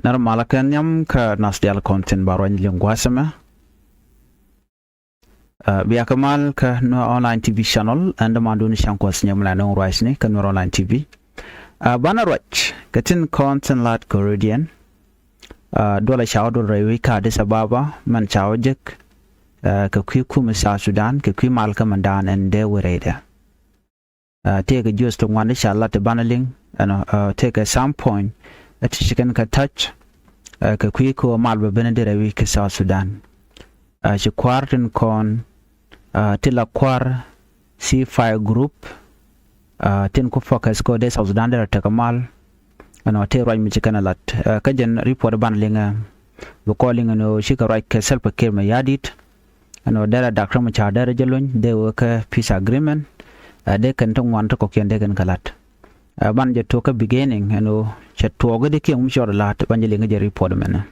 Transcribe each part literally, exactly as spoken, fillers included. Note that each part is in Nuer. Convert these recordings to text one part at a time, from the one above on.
Nɛr malä kɛ nhiam kä nath diaal kɔn tin ba ruany liŋ gua̱a̱th ɛmɛ. Ɛ, bia kɛ mal kä Nuer Online T V channel, ɛn dämandun Cäŋ Kuɔth Nyɛm la nöŋ ruacni kä Nuer Online T V. Ɛ, banɛ ruac kɛ tin kɔn tin lat kɛ radion. Ɛ, duɔlɛ ca wä duɔl rɛy wec kä Addis Ababa mɛn ca wä jek, ɛ, kɛ kui̱ kumɛ South Sudan kɛ kui̱ mal kä mɛndan ɛn dee wä rɛydɛ. Ɛ, tëëkɛ jiöth ti ŋuan ti ca lat ti banɛ liŋ ɛnɔ, ɛ, tëëkɛ some point ɛ ti ci kɛn kɛ touch, ɛ, kɛ kui̱ kä mal bɛ ben derɛ wi̱c kä South Sudan. Ɛ, ci kua̱r tin kɔn, ɛ, ti la kua̱r C five group, ɛ, tin ku focus kɛ dee South Sudan derɛ tekɛ mal. Ɛnɔ tëë ruac mi ci kɛn ɛ lat, ɛ, kä jɛn report banɛ liŋ, ɛ, bi kɔn liŋ ɛnɔ cikɛ ruac kɛ Salva Kiir Mayardit. Ɛnɔ derɛ Doctor Machar derɛ jɛ lony dee wee kä peace agreement. Ɛ, dee kɛn ti ŋuan ti kɔkiɛn dee kɛn kɛ lat. Ɛ, ban jɛ tuɔk kä beginning ɛnɔ cɛ tuɔɔk di kiɛŋ mi cɔɔd lat ban jɛ liŋ jɛ report mɛnɛ.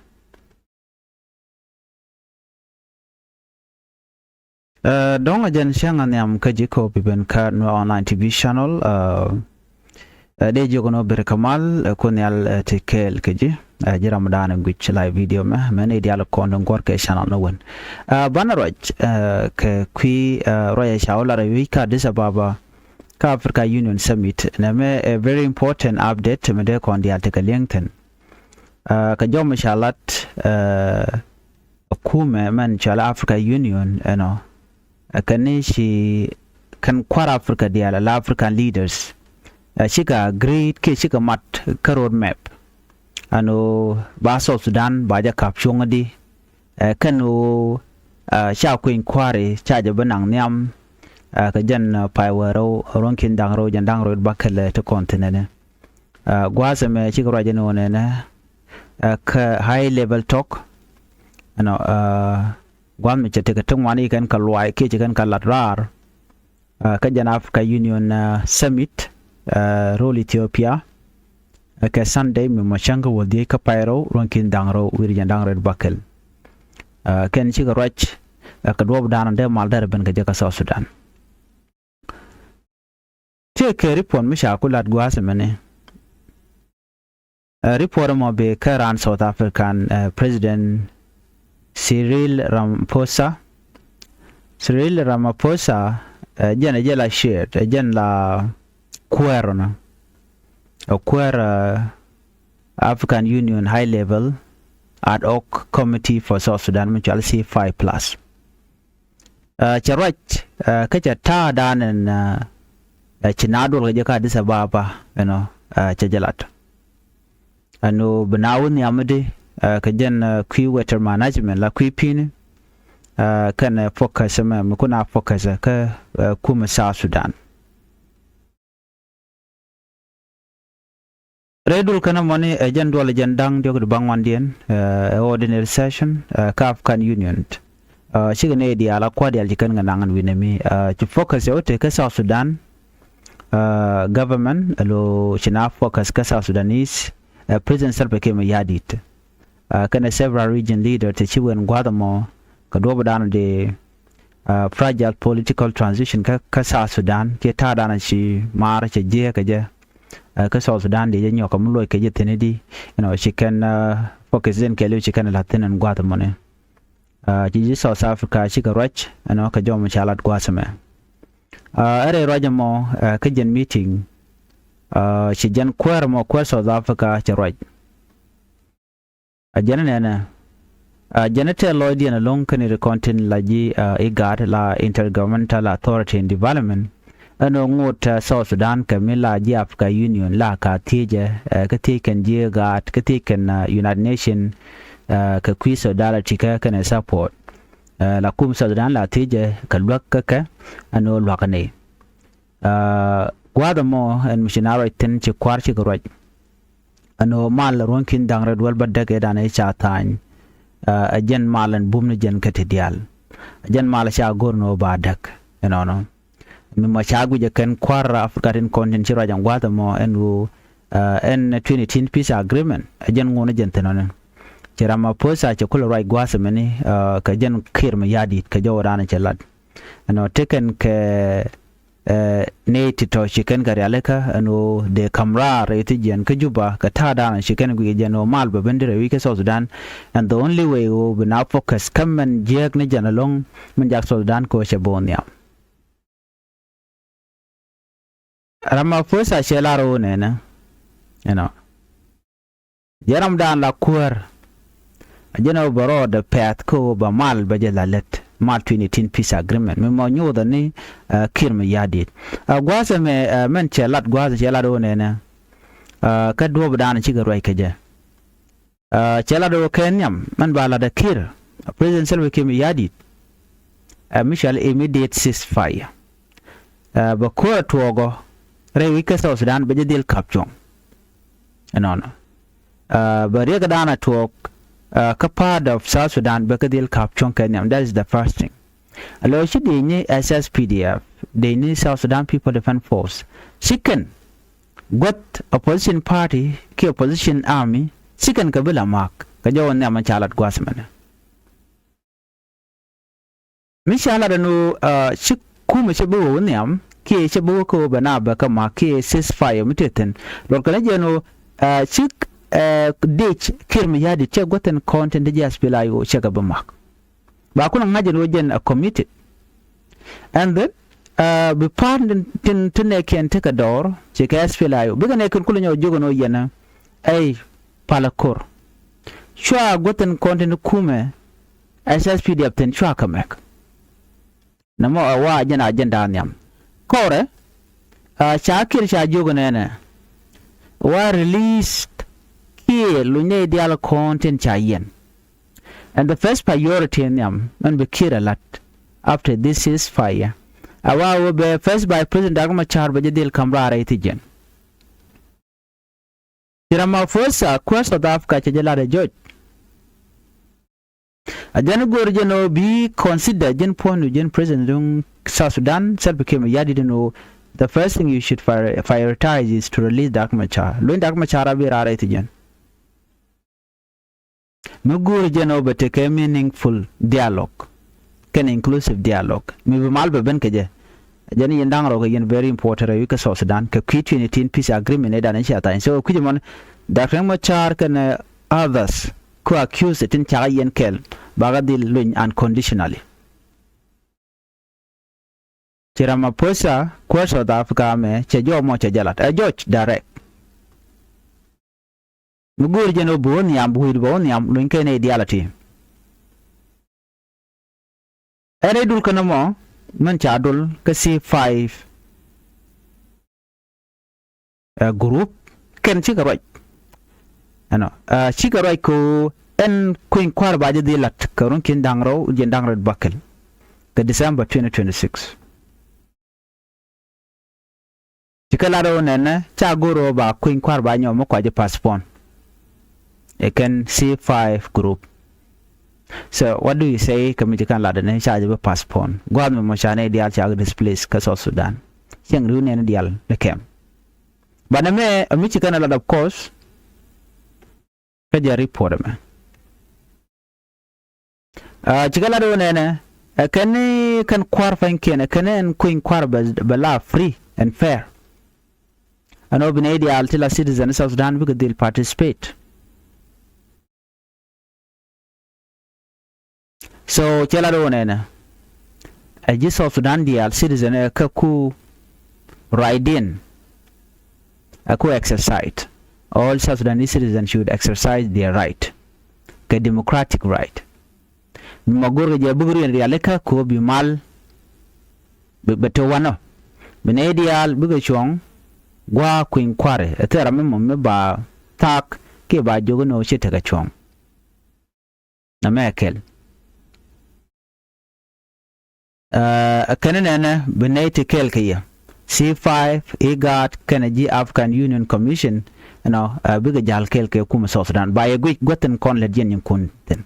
Ɛ, dɔ̱ŋ ɛ jɛn cäŋ a nhiam kä ji̱ kɔp i̱ ben kä Nuer Online T V channel. Ɛ, ɛ, dee jiök ɛn ɣöö ber kɛ mal, ɛ, ku nhial, ɛ, ti kɛɛl kä ji̱, ɛ, ji̱ Ramadan in guic live video mɛ mɛ ni diaal kɔn in guɔ̱r kɛ channel ni wen. Ɛ, banɛ ruac, ɛ, kɛ kui̱, ɛ, ruac ɛ ca wä lar ɛ wi̱c kä Addis Ababa kä Africa Union Summit nɛ mɛ ɛ very important update mɛ dee kɔn diaal ti kɛ li̱eŋ thi̱n. Ɛ, kɛ jɔm ca lat, ɛ, kumɛ mɛn cɔal Africa Union ɛnɔ, ɛ, kɛn ni ci kɛn kua̱r Africa diaal ala African leaders, ɛ, cikɛ agreed kiɛ cikɛ mat kä road map ɛn ɣöö ba South Sudan ba jɛ ka̱p cuɔ̱ŋädi, ɛ, kɛn ɣöö, ɛ, ca kui̱ny kua̱ri ca jɛ bi naŋ nhiam, ɛ, kɛ jɛn, ɛ, pay wäär rɛw ruɔ̱ŋ ki̱n da̱ŋ rɛw jɛn da̱ŋ rɛw ba kɛl, ɛ, ti kɔn thi̱n ɛnɛ. Ɛ, gua̱a̱th ɛmɛ cikɛ ruac ɛn ɣöö nɛnɛ, ɛ, kä high level talk ɛnɔ, ɛ, gua̱a̱th mi cɛ tekɛ ti ŋuan i̱ kɛn kɛ luay kiɛ ci kɛn kɛ lat raar, ɛ, kä jɛn Africa Union, ɛ, Summit, ɛ, ro̱l Ethiopia, ɛ, kɛ Sunday mi mɔ cäŋ kä wäl dhieec kä pay rɛw ruɔ̱ŋ ki̱n da̱ŋ rɛw wi̱r jɛn da̱ŋ rɛw bakɛl. Ɛ, kɛn cikɛ ruac, ɛ, kɛ duɔɔp da̱a̱n dee mal dɛr ben kɛ jɛ kä South Sudan. Tëëkɛ report mi ca ku lat gua̱a̱th ɛmɛni. Ɛ, report ɛmɔ bee kä raan South African, ɛ, President Cyril Ramaphosa. Cyril Ramaphosa, ɛ, jɛn ɛ jɛ la chair, ɛ, jɛn la kuäär ɔnɔ. Ɛ kuäär, ɛ, African Union High Level Ad Hoc Committee for South Sudan mi cɔal C five plus. Ɛ, cɛ ruac, ɛ, kä cɛ ta̱a̱ da̱a̱n ɛn, ɛ, ɛ, ci na duɔl kɛ jɛ kä Addis Ababa ɛnɔ, ɛ, cɛ jɛ lat. Ɛn ɣöö bi na wä nhiamdi, ɛ, kɛ jɛn, ɛ, kui̱ water management la kui̱ pi̱ni, ɛ, kɛn, ɛ, focus mɛ mi kun a focus, ɛ, kä, ɛ, kumɛ South Sudan. Rɛy duɔl kɛn ɛmɔni ɛ jɛn duɔl ɛ jɛn da̱ŋ diɔ̱k di baŋ wandiɛn, ɛ, ɛ ordinary session, ɛ, kä African Union. Ɛ, cikɛ nɛy diaal a kua̱r diaal ci kɛn kɛ naŋ ɛn wi̱nɛ mi, ɛ, ci focus ɛ wä tëë kä South Sudan, ɛ, government, ɛ, lo ci na focus kä South Sudanese, ɛ, President Salva Kiir Mayardit. Ɛ, kɛnɛ several region leader ti ci wen gua̱th ɛmɔ kɛ duɔ̱ɔ̱p dan di, ɛ, fragile political transition kä, kä South Sudan kiɛ ta̱a̱ dan ci maar cɛ jiɛ kɛ jɛ. Ɛ, kä South Sudan di jɛ nyɔk kɛ mi luɔc kɛ jɛ thi̱n di, you know, ci kɛn, ɛ, focus den kɛɛliw ci kɛn la̱th thi̱n ɛn gua̱th ɛmɔni. Ɛ, ci ji̱ South Africa cikɛ ruac ɛnɔ kɛ jɔm ca lat gua̱th ɛmɛ. Ɛ, ɛ rɛy ruac ɛmɔ, ɛ, kä jɛn meeting, ɛ, ci jɛn kuäär ɛmɔ kuäär South Africa cɛ ruac. A jɛn nɛnɛ, a jɛn tɛth lɔcdiɛn ɛlɔ̱ŋ kɛn ri kɔn tin la ji̱, a, IGAD la Intergovernmental Authority in Development. Ɛn ɣöö ŋot, a, South Sudan kɛ mi la ji̱ Africa Union la ka thiecɛ, ɛ, kä thiec kɛn ji̱ IGAD, kä thiec kɛn, a, United Nation, ɛ, kɛ kui̱ solidarity kä kɛnɛ support. Ɛ, la kum South Sudan la thiecɛ kɛ luäk kä kɛ ɛn ɣöö lua̱k ni. Ɛ, gua̱a̱th ɛmɔ ɛn mi ci na ruac thi̱n ci kua̱r cikɛ ruac. Ɛn ɣöö mal ruɔ̱n ki̱n da̱ŋ rɛw duel bä däk ëëdan ëë ca tha̱a̱ny. Ɛ, ɛ jɛn mal ɛn bum ni jɛn kä ti diaal. Ɛ jɛn mal ca go̱r ni ɣöö ba däk. Ɛnɔnɔ. Mi mɔ ca guic ɛ kɛn kua̱r Africa tin kɔn tin ci ruac ɛn gua̱a̱th ɛmɔ ɛn ɣöö, ɛ, ɛn twenty eighteen peace agreement. Ɛ jɛn ŋuɔ̱n ɛ jɛn thi̱n ɔnɛ. Ci Ramaphosa cɛ kulɛ ruac gua̱a̱th ɛmɛni, ɛ, kɛ jɛn Kiir Mayardit kɛ jɔwä dan cɛ lat. Ɛnɔ tekɛn kɛ Ɛ, nɛy ti tɔ̱ ci kɛn kɛ rialikä ɛn ɣöö dee ka̱m raar rɛy ti jiɛn kä Juba kɛ ta̱a̱ da̱a̱n ci kɛn guic jɛn ɣöö mal bɛ ben di rɛy wi̱c kä South Sudan. And the only way ɣöö bi na focus kä mɛn jiääk ni jɛn ɛlɔ̱ŋ, mɛn jak South Sudan kɛ ɣöö cɛ bo̱o̱n nhiam. Ramaphosa cɛ lar ɣöö nɛnɛ, you know, jɛ ramdan la kuäär. A jɛn ɣöö bɛ rɔɔdɛ pɛ̈th kä ɣöö bɛ mal bɛ jɛ la lät, mal twenty eighteen peace agreement mi mɔ nyothɛ ni, ɛ, Kiir Mayardit. Ɛ, gua̱a̱th ɛmɛ, ɛ, mɛn cɛ lat gua̱a̱th cɛ lat ɣöö nɛnɛ, ɛ, kä duɔ̱ɔ̱pdan cikɛ ruac kɛ jɛ. Ɛ, cɛ lat ɣöö kɛ nhiam mɛn ba lat ɛ Kiir, ɛ, President Salva Kiir Mayardit, ɛ, mi cɔal immediate ceasefire. Ɛ, bɛ kuäär tuɔɔkɔ rɛy wi̱c kä South Sudan bɛ jɛ dhil ka̱p cuɔ̱ŋ. Ɛnɔnɔ. Ɛ, bɛ riɛk da̱a̱n a tuɔɔk, ɛ, kä part of South Sudan bɛ kɛ dhil ka̱p cuɔ̱ŋ kɛ nhiam. That is the first thing. Alo ci dee ni S S P D F, dee ni South Sudan People Defense Force. Ci kɛn guäth opposition party kiɛ opposition army, ci kɛn kɛ bi la ma̱a̱k kɛ jɔw nhiam ca lat gua̱a̱th mɛnɛ. Mi ca lat ɛn ɣöö, ɛ, ci kumɛ cɛ bi wä wä nhiam kiɛ cɛ bi wä kä wä bɛ na bɛ kä ma̱a̱k kiɛ ceasefire mi te thi̱n. Luɔt kɛn jɛ ɛn ɣöö, ɛ, ci, ɛ, dec Kiir Mayardit cɛ guäth ɛn kɔn tin ti jɛ S P L A I O cɛ kɛ bi ma̱a̱k. Ba kun ŋa̱c ɛn ɣöö jɛn a committed. And then, ɛ, bi pa̱a̱n tin, tin, tin nɛɛkiɛn tekɛ dɔɔr ci kɛ S P L A I O bikɛ nɛɛkiɛn kulɛ nyɔk jiök ɛn ɣöö yɛn ɛ, ɛy, palä ko̱r. Cua guäth ɛn kɔn tin kumɛ S S P D F thi̱n cua kɛ mɛk. Nɛmɔ ɛ wa jɛn a jɛn da̱a̱n nhiam. Kɔrɛ, ɛ, ca Kiir ca jiök nɛnɛ, wa release kiɛ luny nɛy diaal kɔn tin ca yiɛn. And the first priority nhiam mɛn bi Kiir ɛ lat after this ceasefire, ɛ wa wä bɛ First Vice President Dr. Machar bɛ jɛ dhil ka̱m raar rɛy thi jiɛn. Ci Ramaphosa kuäär South Africa cɛ jɛ lat ɛ George. A jɛn go̱o̱r jɛn ɣöö bi consider jɛn puɔ̱nydu jɛn president duŋ South Sudan, Salva Kiir Mayardit, ɛn ɣöö the first thing you should prior-, prioritize is to release Dr. Machar. Luny Dr. Machar a bi raar rɛy thi jiɛn. Mi go̱o̱r jɛn ɣöö bɛ tekɛ meaningful dialogue kɛn inclusive dialogue mi bi mal bɛ ben kɛ jɛ. Jɛn yɛn da̱ŋ rɛw kɛ yɛn very important rɛy wi̱c kä South Sudan kɛ kui̱ twenty eighteen peace agreement ëëdan i̱ cia tha̱a̱ny. So kui̱c ɛmɔn Dr. Machar kɛnɛ, ɛ, others ku accuse tin cakɛ yɛn kɛl bakɛ dhil luny unconditionally. Ci Ramaphosa kuäär South Africa mɛ cɛ jɔw mɔ cɛ jɛ lat ɛ George direct. Mi go̱o̱r jɛn ɣöö bi wä nhiam, bi wi̱i̱du bɛ wä nhiam, luny kɛn nɛy diaal a ti. Ɛn rɛy dul kä nɔmɔ min ca dul kä C five, ɛ, group kɛn cikɛ ruac. Ɛnɔ, ɛ, cikɛ ruac kɛ ɣöö ɛn kui̱ny kua̱r ba jɛ dhil lat kɛ run ki̱n da̱ŋ rɛw jiɛn da̱ŋ rɛw bäkɛl kɛ December twenty twenty-six. Ci kɛ lat ɣöö nɛnɛ ca go̱r ɣöö ba kui̱ny kua̱r ba nyɔk mi kua jɛ postpone. Ɛ kɛn C five group. So what do you say kɛ mi ci kɛn lat ni ca jɛ bi postpone? Gua̱a̱th mi mɔ ca nɛy diaal ca kɛ displace kä South Sudan. Cieŋ ri̱w nɛn diaal ni kɛm. Banɛ mɛ mi ci kɛn lat, of course, kä jɛ report ɛmɛ. Aa, cikɛ lat wä nɛnɛ, ɛ kɛn ni kɛn kua̱r pa̱nykiɛn, ɛ kɛn ni ɛn kui̱ny kua̱r bɛ, bɛ la free and fair. Ɛn ɣöö bi nɛy diaal ti la citizen South Sudan bikɛ dhil participate. So cɛ lat wä nɛnɛ, ɛ ji̱ South Sudan diaal citizen ɛ kä ku right in, ɛ ku exercise. All South Sudanese citizens should exercise their right, kɛ democratic right. Mi mɔ go̱rkɛ jɛ buk riɛn rialikä kɛ ɣöö bi mal bɛ, bɛ te wanɔ. Bi nɛy diaal bikɛ cuɔ̱ŋ gua̱a̱ kui̱ny kua̱ri ɛ thil ram mi mɔ mi ba thaak kiɛ ba jiök inɔ ci tekɛ cuɔ̱ŋ. Nɛmɛ ɛ kɛl. Ɛ kɛn nɛnɛ bi nɛy ti kɛɛl kɛ yɛ C five, IGAD kɛnɛ ji̱ African Union Commission, you know, ɛ bikɛ ja̱l kɛɛl kɛ kumɛ South Sudan ba yɛ guic guäthin kɔn lät yɛn nyinkun thi̱n.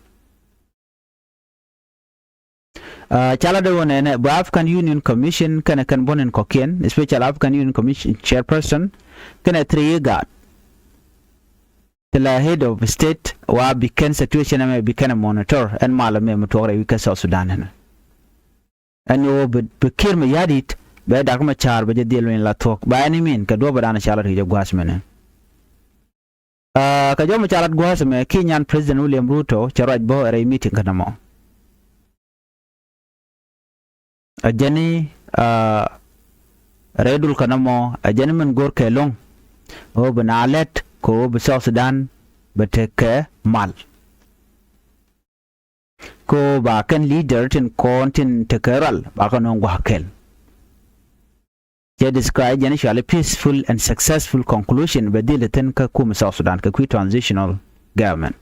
Ɛ ca lat dee wä nɛnɛ bi African Union Commission kɛnɛ kɛn buɔ̱n in kɔ̱kiɛn, especially African Union Commission chairperson kɛnɛ three IGAD. Ti la head of state wa bi kɛn situation ɛmɛ bi kɛn ɛ monitor ɛn mal ɛmɛ mi tuɔk rɛy wi̱c kä South Sudan ɛnɛ. Ɛn ɣöö bi, bi Kiir Mayardit Bɛ Dak Macar bɛ jɛ dhil win la thuɔ̱k by any means kɛ duɔ̱p ɛ dan ca lat kɛ jɛ gua̱a̱th mɛnɛ. Aa, kɛ jɔmɛ ca lat gua̱a̱th ɛmɛ, Kenyan President William Ruto cɛ ruac bä rɛy meeting kä nɔmɔ. Ɛ jɛn i̱, aa, rɛy dul kä nɔmɔ, ɛ jɛn i̱ min go̱r kɛ lo̱ŋ ɣöö bi na lɛt kɛ ɣöö bi South Sudan bɛ tekɛ mal. Kɛ ɣöö ba kɛn leader tin kɔn tin tekɛ rual ba kɛ nööŋ gua̱a̱k kɛl. Cɛ describe jɛn i̱ cɔal i̱ peaceful and successful conclusion bɛ dhil thi̱n kä kumɛ South Sudan kɛ kui̱ transitional government.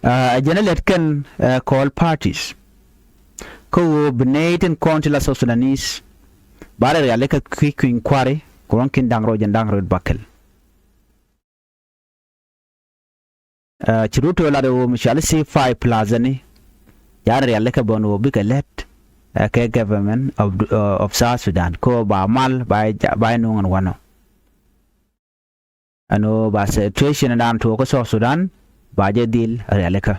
Aa, ɛ jɛn i̱ lɛt kɛn, aa, kɔɔl parties kä ɣöö bi nɛy tin kɔn ti la South Sudanese ba rɛ riali kä kui̱ kui̱ny kua̱ri kɛ ruɔ̱ŋ ki̱n da̱ŋ rɛw jɛn da̱ŋ rɛw ba kɛl. Aa, ci Ruto lat ɣöö mi cɔal i̱ C five plus ɛni ca rialikä bä ɛn ɣöö bikɛ lät, aa, kɛ government of, aa, of South Sudan kɛ ɣöö ba mal ba jɛ, ba jɛ nuŋ ɛn wanɔ. Ɛn ɣöö ba situation dan tuɔɔk kä South Sudan ba jɛ dhil rialikä.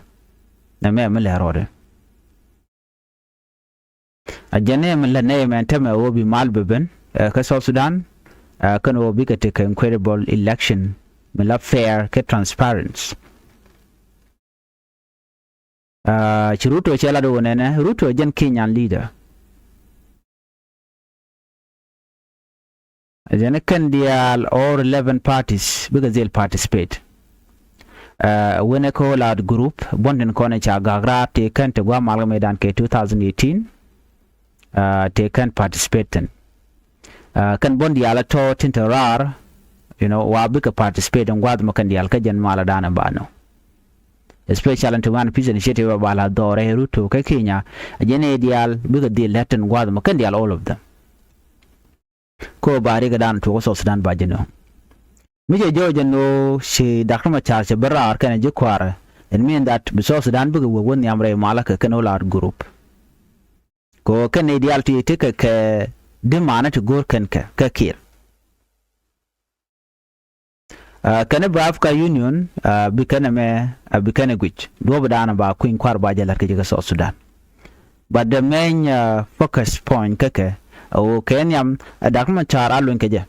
Nɛmɛ mi lɛ rɔɔdɛ. A jɛn nɛy mi lät nɛy mɛn täämɛ ɣöö bi mal bi ben, ɛ, kä South Sudan, ɛ, kɛn ɣöö bikɛ tekɛ credible election mi la fair kɛ transparent. Ɛ, ci Ruto cɛ lat ɣöö nɛnɛ, Ruto jɛn Kenyan leader. Jɛn kɛn diaal all relevant parties bikɛ dhil participate. Ɛ, wen ɛ kɛ all out group buɔ̱n tin kɔn ɛ ca gak raar tëë kɛn ti gua̱a̱th malkä mëëdan kɛ two thousand eighteen. Ɛ, tëë kɛn participate thi̱n. Ɛ, kɛn buɔ̱n diaal ɛ tɔ̱ tin te raar, you know, wa bikɛ participate in gua̱a̱th mɔ kɛn diaal kä jɛn malä dan ɛ banɔ. Especially in ti wan peace initiative ɛ ba la dhɔrɛ Ruto kä Kenya. Ɛ jɛn ɛ diaal bikɛ dhil lät tin gua̱a̱th mɔ kɛn diaal all of them. Ko ba rikɛ dan tuɔk South Sudan ba jɛ nööŋ. Mi cɛ jɔɔc ɛn ɣöö ci Dak Macar cɛ bä raar kɛnɛ ji̱ kua̱rä. It mean that bi South Sudan bikɛ wek wä nhiam rɛy malä kɛ kɛn all out group. Ko kɛn nɛy diaal ti ti kɛ kɛ dimaanä ti go̱o̱r kɛn kɛ kɛ Kiir. Ɛ, kɛn i̱ ba Africa Union, ɛ, bi kɛn ɛmɛ, ɛ, bi kɛn ɛ guic duɔ̱ɔ̱p dan ba kui̱ny kua̱r ba jɛ la̱t kɛ ji̱ kä South Sudan. But the main, ɛ, focus point kä kɛ, ɛ, ɣöö kɛ nhiam, ɛ, Dak Macar a luny kɛ jɛ.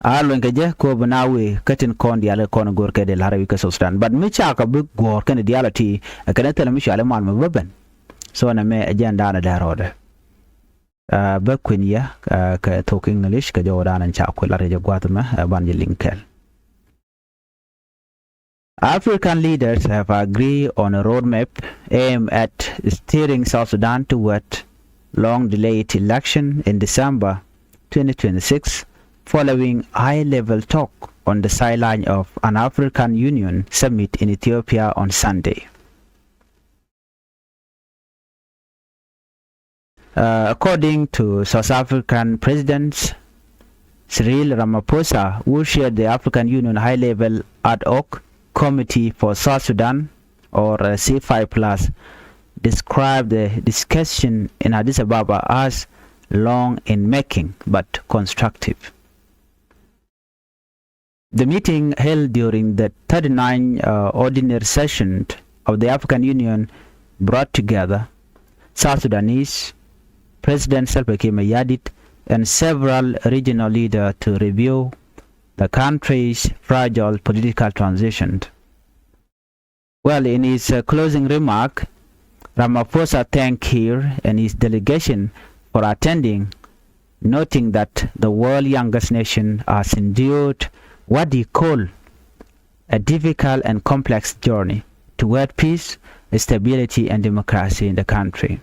A luny kɛ jɛ kɛ ɣöö bi na wee kä tin kɔn diaal kɔn go̱o̱r kɛ dee la̱r ɛ wi̱c kä South Sudan. But mi cakɛ bi guɔ̱ɔ̱r kɛn diaal ɛ ti, ɛ, kɛn thilɛ mi cɔal i̱ mal mi bä ben. So nɛmɛ ɛ jɛn dan ɛ dee rɔɔdɛ. Ɛ, bä kuën yɛ, ɛ, kɛ thok English kɛ jɔwä dan in ca kuɛ lat kɛ jɛ gua̱th mɛ, ɛ, ban jɛ liŋ kɛl. African leaders have agreed on a roadmap aimed at steering South Sudan toward long-delayed election in December twenty twenty-six, following high-level talk on the sideline of an African Union summit in Ethiopia on Sunday. Uh, according to South African President Cyril Ramaphosa, who chaired the African Union High-Level Ad Hoc Committee for South Sudan, or, uh, C five plus, described the discussion in Addis Ababa as long in making but constructive. The meeting, held during the thirty-ninth, uh, ordinary session of the African Union, brought together South Sudanese President Salva Kiir Mayardit and several regional leaders to review the country's fragile political transition. Well, in his, uh, closing remark, Ramaphosa thanked Kiir and his delegation for attending, noting that the world's youngest nation has endured what he called a difficult and complex journey toward peace, stability, and democracy in the country.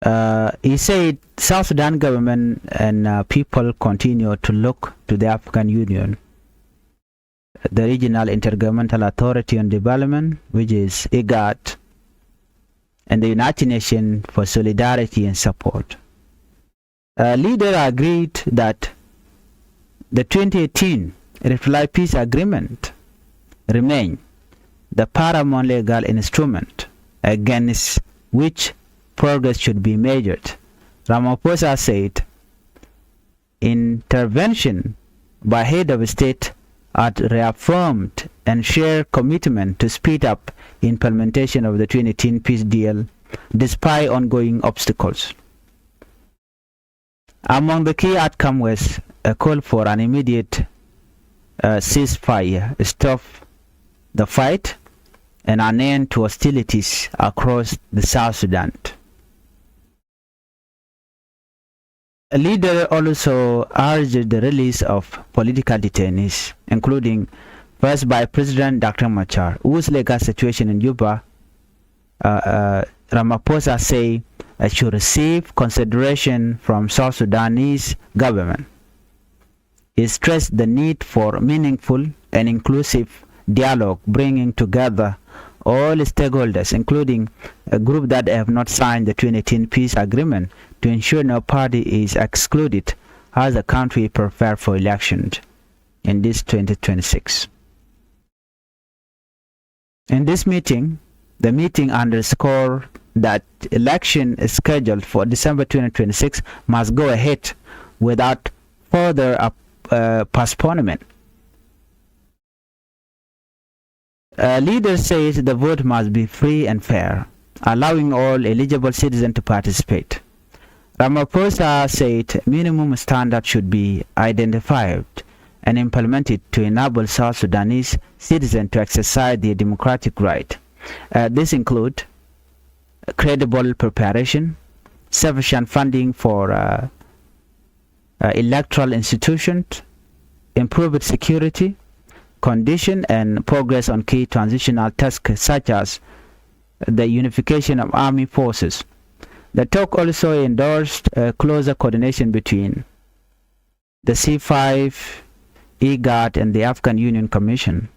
Uh, he said South Sudan government and, uh, people continue to look to the African Union, the Regional Intergovernmental Authority on Development, which is IGAD, and the United Nations for solidarity and support. Uh, leaders agreed that the twenty eighteen Retrospective Peace Agreement remain the paramount legal instrument against which progress should be measured, Ramaphosa said. Intervention by head of state had reaffirmed and shared commitment to speed up implementation of the twenty eighteen peace deal despite ongoing obstacles. Among the key outcome was a call for an immediate, uh, ceasefire, stop the fight, and an end to hostilities across the South Sudan. A leader also urged the release of political detainees, including First Vice President Doctor Machar, whose legal situation in Juba, uh, uh, Ramaphosa say, uh, should receive consideration from South Sudanese government. He stressed the need for meaningful and inclusive dialogue, bringing together all stakeholders, including a group that have not signed the twenty eighteen peace agreement, to ensure no party is excluded as the country prepare for elections in this twenty twenty-six. In this meeting, the meeting underscored that election scheduled for December twenty twenty-six must go ahead without further, uh, uh, postponement. Uh, leaders said the vote must be free and fair, allowing all eligible citizens to participate. Ramaphosa said minimum standards should be identified and implemented to enable South Sudanese citizens to exercise their democratic right. Uh, this include credible preparation, sufficient funding for, uh, uh, electoral institutions, improved security condition, and progress on key transitional tasks such as the unification of army forces. The talk also endorsed, uh, closer coordination between the C five, IGAD, and the African Union Commission.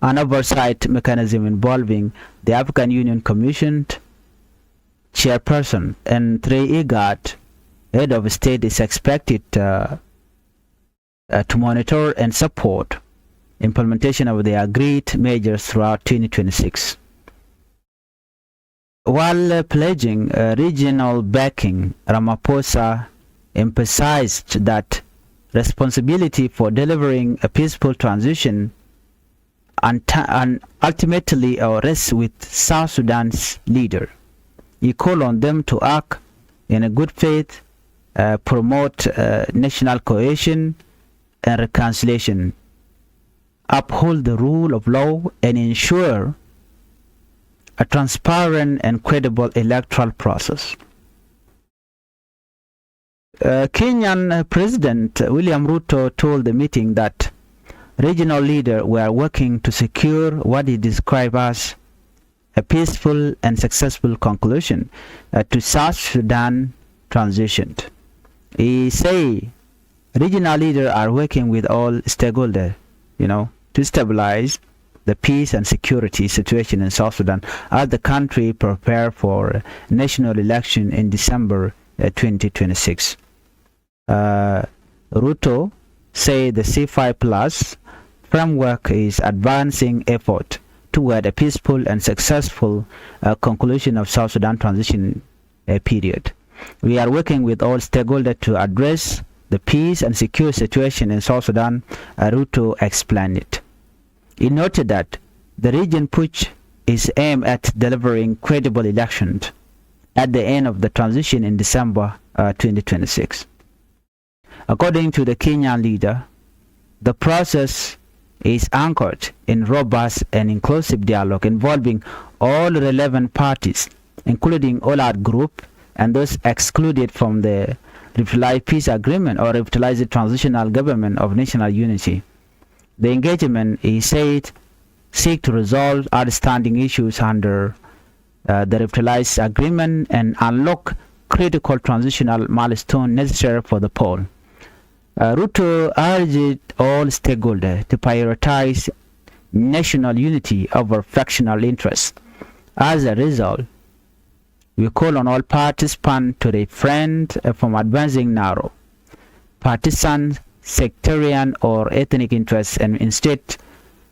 An oversight mechanism involving the African Union Commission chairperson and three IGAD head of state is expected, uh, uh, to monitor and support implementation of the agreed measures throughout twenty twenty-six. While, uh, pledging, uh, regional backing, Ramaphosa emphasized that responsibility for delivering a peaceful transition and, and ultimately, uh, rests with South Sudan's leader. He called on them to act in a good faith, uh, promote, uh, national cohesion and reconciliation, uphold the rule of law, and ensure a transparent and credible electoral process. Uh, Kenyan, uh, President William Ruto told the meeting that regional leaders were working to secure what he described as a peaceful and successful conclusion, uh, to South Sudan transition. He say regional leaders are working with all stakeholders, you know, to stabilize the peace and security situation in South Sudan as the country prepare for national election in December, uh, twenty twenty-six. Uh, Ruto say the C five plus framework is advancing effort toward a peaceful and successful, uh, conclusion of South Sudan transition, uh, period. We are working with all stakeholders to address the peace and secure situation in South Sudan, uh, Ruto explained it. He noted that the region push is aimed at delivering credible elections at the end of the transition in December, uh, twenty twenty-six. According to the Kenyan leader, the process is anchored in robust and inclusive dialogue involving all relevant parties, including all-out group and those excluded from the revitalized peace agreement or revitalized transitional government of national unity. The engagement, he said, seek to resolve outstanding issues under, uh, the revitalized agreement and unlock critical transitional milestone necessary for the poll. Uh, Ruto urged all stakeholders to prioritize national unity over factional interests. As a result, we call on all participants to refrain, uh, from advancing narrow partisan, sectarian, or ethnic interests and instead,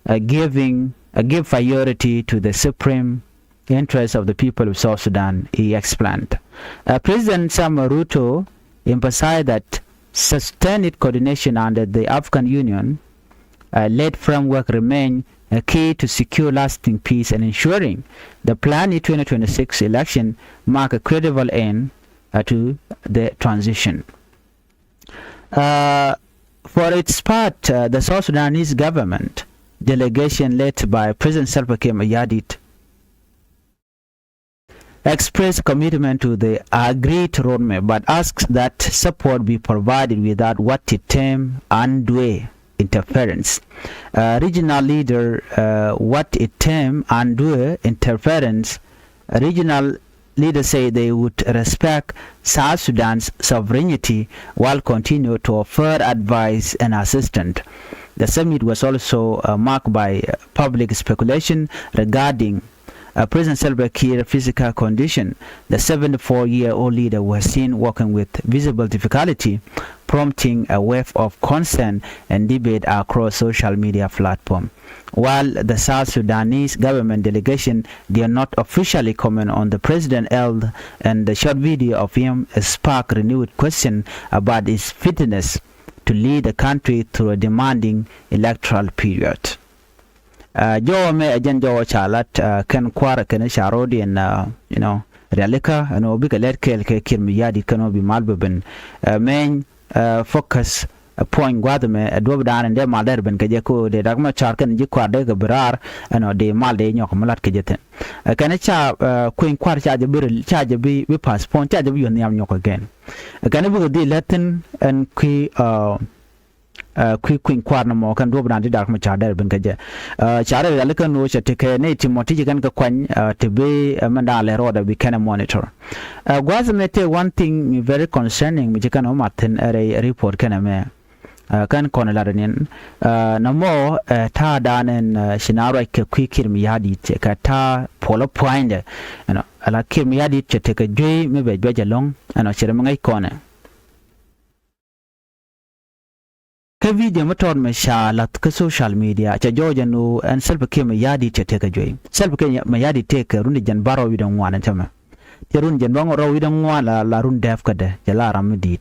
uh, giving, uh, give priority to the supreme interests of the people of South Sudan, he explained. Uh, President Samuel Ruto emphasized that sustained coordination under the African Union uh, led framework remain a key to secure lasting peace and ensuring the planned twenty twenty-six election mark a credible end uh, to the transition. Uh, for its part, uh, the South Sudanese government delegation led by President Salva Kiir Mayardit expressed commitment to the agreed roadmap, but asked that support be provided without what it termed undue interference. Uh, regional leader, uh, what it termed undue interference. Regional leaders say they would respect South Sudan's sovereignty while continue to offer advice and assistance. The summit was also uh, marked by uh, public speculation regarding uh, President Salva Kiir's physical condition. The seventy-four-year-old leader was seen walking with visible difficulty, prompting a wave of concern and debate across social media platforms. While the South Sudanese government delegation did not officially comment on the president's health, and the short video of him sparked renewed question about his fitness to lead the country through a demanding electoral period. Uh, jɔwä mɛ ɛ jɛn jɔwä ca lat uh, kɛn kuarɛ kɛn ca rɔɔdiɛn uh, you know, rialikä ɛn ɔ bikɛ lɛt kɛɛl kɛ Kiir Mayardit kɛn ɔ bi mal bɛ ben uh, mɛny uh, focus uh, puɔny gua̱th mɛ ɛ duɔp da̱a̱n ɛn dee mal dɛr ben kɛ jɛ kɛ ɣöö dee dak mɛ car kɛn ji̱ kuaar dee kɛ bi raar ɛn ɔ dee mal dee nyɔk mi lat kɛ jɛ thi̱n. Uh, kɛn ca uh, kueny kuaar ca jɛ bi ril ca jɛ bi bi postpone ca jɛ bi yuɔ̱n nhiam nyɔk again. Uh, kɛn bikɛ dhil lät thi̱n ɛn kui̱ uh, uh, kui̱ kui̱ny kuaar ni mɔ kɛn duɔ̱p dan ti dak mi ca dɛr bin kä jɛ. Uh, ca rɛ riali kɛn wä cɛ ti kɛ ni ti mɔ ti ci kɛn kɛ kuany uh, ti bi uh, mɛn dan lɛ rɔɔdɛ bi kɛn ɛ monitor. Uh, gua̱th mi tëë one thing mi very concerning mi ci kɛn wä mat thin ɛ rɛy report kɛn ɛ mɛ. Uh, kɛn kɔn lat niɛn uh, na mɔ uh, ta̱a̱ dan ɛn uh, ci na ruac kɛ kui̱ Kiir Mayardit kɛ ta̱a̱ puɔlä pua̱nydɛ. Ɛnɔ ala Kiir Mayardit cɛ tekɛ juey mi bɛ juɛc ɛlɔ̱ŋ ɛnɔ cɛ rɛ mi ŋäc kɔnɛ. Kä video mi tɔt mɛ ca lath kä social media cɛ jɔɔc ɛn ɣöö ɛn Salva Kiir Mayardit cɛ tekɛ juey. Salva Kiir Mayardit tekɛ run di jɛn bärɔw wi̱dɛ ŋuan ɛn cämɛ. Cɛ run jɛn bärɔw wi̱dɛ ŋuan la la run dɛɛp kädɛ cɛ la ram mi di̱i̱t.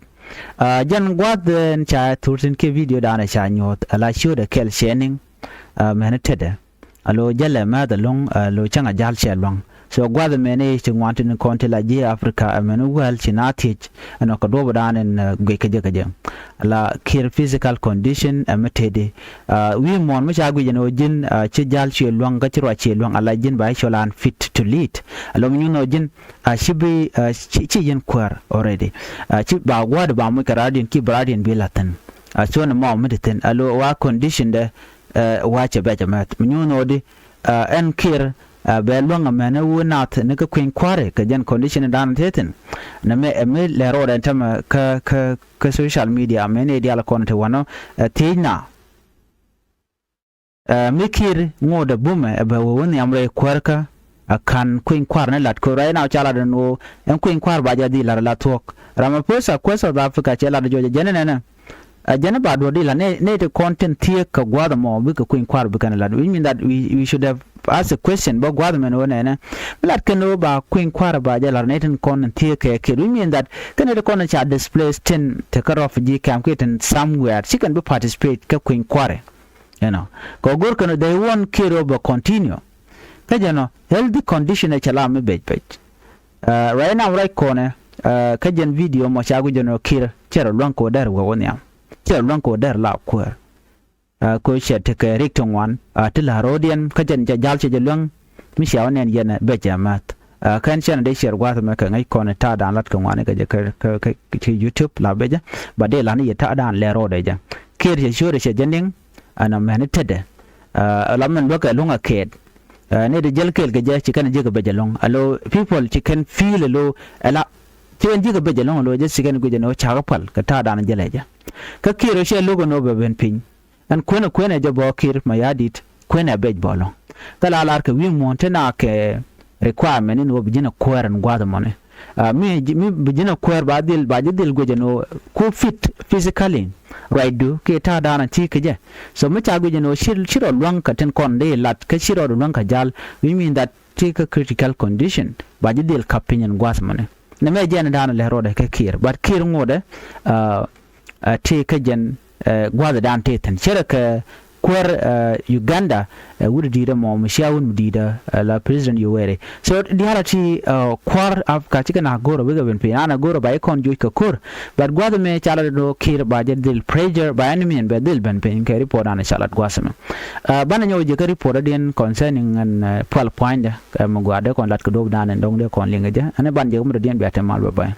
Ah, jɛn gua̱th ɛn ca thurthin kiɛ video danɛ ca nyuɔ̱th ala ciötdɛ kɛl cɛ niŋ. Ah, mɛni tetdɛ. A lo̱ jälɛ mɛth ɛlɔ̱ŋ, a lo̱ cäŋ a ja̱l cɛ lua̱ŋ. So gua̱th ɛmɛn i̱ ci ŋuan tin kɔn ti la ji̱ Africa ɛmɛn i̱ wäl ci na thiec ɛnɔ kɛ duɔ̱ɔ̱p dan in guic kä jɛ kä jɛ. La Kiir physical condition ɛmɛ tëëdi. Wi̱i̱ muɔ̱ɔ̱n mi ca guic ɛn ɣöö ji̱n ci ja̱l ciɛ lua̱ŋ kä ci ruac ciɛ lua̱ŋ a la ji̱n ba i̱ cɔl an fit to lead. A lo̱ mi nyuŋ ɣöö ji̱n a ci bi ci yɛn kuäär already. A ci ba gua̱a̱d ba muc kɛ raadiɛn ki bi raadiɛn bi la thi̱n. A cuɔ̱n ɛmɔ mi ti thi̱n a lo̱ wa condition dɛ wa cɛ bɛc ɛmɛth mi nyuŋ ɣöö di. Ɛn Kiir bɛ luäŋ ɛmɛn ɛ wä nath ni kä kui̱ny kua̱ri kɛ jɛn condition dan tëë thi̱n. Nɛ mɛ ɛ mi lɛ road ɛn tämɛ kä kä kä social media mɛn ɛ dial kɔn ti wanɔ ɛ thiec na. Mi Kiir ŋot ɛ bumɛ ɛ bɛ wä wä nhiam rɛy kuäärkä ɛ ka̱n kui̱ny kua̱r ni lat ko̱ rɛy na ca lat ɛn ɣöö ɛn kui̱ny kua̱r ba jɛ dhil lat ɛ la thuɔ̱k. Ramaphosa kuäär South Africa cɛ lat ɛ juɔc ɛ jɛn ɛnɛnɛ. Ɛ jɛn i̱ ba duɔ̱ɔ̱r di la nɛy ti kɔn tin thieek kɛ gua̱a̱th ɛmɔ bikɛ kui̱ny kua̱r bikɛn lat, which mean that we, we should have asked a question bä gua̱a̱th ɛmɛn ɣöö nɛnɛ mi lat kɛn ɣöö ba kui̱ny kua̱r ba jɛ lat nɛy tin kɔn tin thieek kɛ kɛɛt, which mean that kɛn nɛy ti kɔn ca displace tin te kä refugee camp kiɛ tin somewhere ci kɛn bi participate kä kui̱ny kua̱r. You know, kɛ go̱r kɛn ɣöö they want Kiir ɣöö bɛ continue. Kä jɛn ɔ healthy condition ɛ cɛ la mi bec bec. Right now right kɔnɛ kä jɛn video mɔ ca guic jɛn ɔ Kiir cɛ rɔ luäŋ kɛ wä dɛr wä wä nhiam. Cɛ rɔ luäŋ kɛ wä dɛr la kuäär. Kɛ cɛ tekɛ rik ti ŋuan ti la ro̱o̱diɛn kä jɛn jɛ jal cɛ jɛ luäŋ. Mi cia wä nɛn yɛn bɛ jɛ math. Kɛn cɛn dee ciɛr gua̱th mɛ kɛ ŋäc kɔn ta̱a̱ da̱a̱n lat kɛ ŋuani kɛ jɛ kɛ kɛ kɛ YouTube la bɛ jɛ. Ba dee lan yɛ ta̱a̱ da̱a̱n lɛ ro̱o̱dɛ jɛ Kiir cɛ ciöödɛ cɛ jɛ niŋ. Ɛn ɔ mɛni tetdɛ. Ɛ la mɛn luäk kɛ luäŋ a kɛɛt. Ɛ ni di jäl kɛɛl kɛ jɛ ci kɛn ji̱ kɛ bɛ jɛ lɔ̱ŋ a lo people ci kɛn feel a lo. Ɛ la ci kɛn ji̱ kɛ bɛ jɛ lɔ̱ŋ a lo jɛ ci kɛn guic jɛ ni wä cak a pal kɛ ta̱a̱ da̱a̱n jɛ lɛ jɛ. Kä Kiir ɔ ciɛ lo̱k ɛn ɔ bɛ ben piny. Ɛn kuenɛ kuenɛ jɛ bä Kiir Mayardit kuenɛ a bɛc bä lɔ̱ŋ. Kä la lar kɛ wi̱i̱ muɔ̱ɔ̱n te na kɛ requirement in wä bi ji̱n a kuäär ɛn gua̱a̱th ɛmɔni. Mi mi bi ji̱n a kuäär ba dhil ba ji̱ dhil guic ɛn ɣöö ku fit physically. Ruacdu kiɛ ta̱a̱ da̱a̱n a ti kɛ jɛ. So mi ca guic ɛn ɣöö ci ci rɔ luäŋ kɛ tin kɔn dee lat kä ci rɔ luäŋ kɛ jal, which mean that ti kä critical condition ba ji̱ dhil kap piny ɛn gua̱a̱th mɔni. Nɛ mɛ jɛn da̱a̱n lɛ rɔɔdɛ kɛ Kiir, but Kiir ŋotdɛ ti kä jɛn gua̱a̱th da̱a̱n ti thi̱n cɛ rɛ kɛ kuäär Uganda, wut di̱i̱t ɛmɔ mi cia wut mi di̱i̱t ɛ la President Yoweri. So diaal a ti kuäär Africa cikɛ na go̱o̱r a wekɛ ben piny an a go̱o̱r a ba ikɔn joc kɛ ko̱r. But gua̱th ɛmɛ ca lat do̱ Kiir ba jɛ dhil pressure ba ɛn miɛn bɛ dhil ben piny kɛ report an ca lat gua̱th ɛmɛ. Banɛ nyɔk jɛ kä report adiɛn concerning ɛn pual pua̱nydɛ kɛ mi gua̱a̱r dee kɔn lat kɛ duɔ̱p dan ɛn dɔ̱ŋ dee kɔn liŋ kɛ jɛ ɛn ban jɛ kä mi dɔ̱diɛn bia te mal bɛ ba̱ny.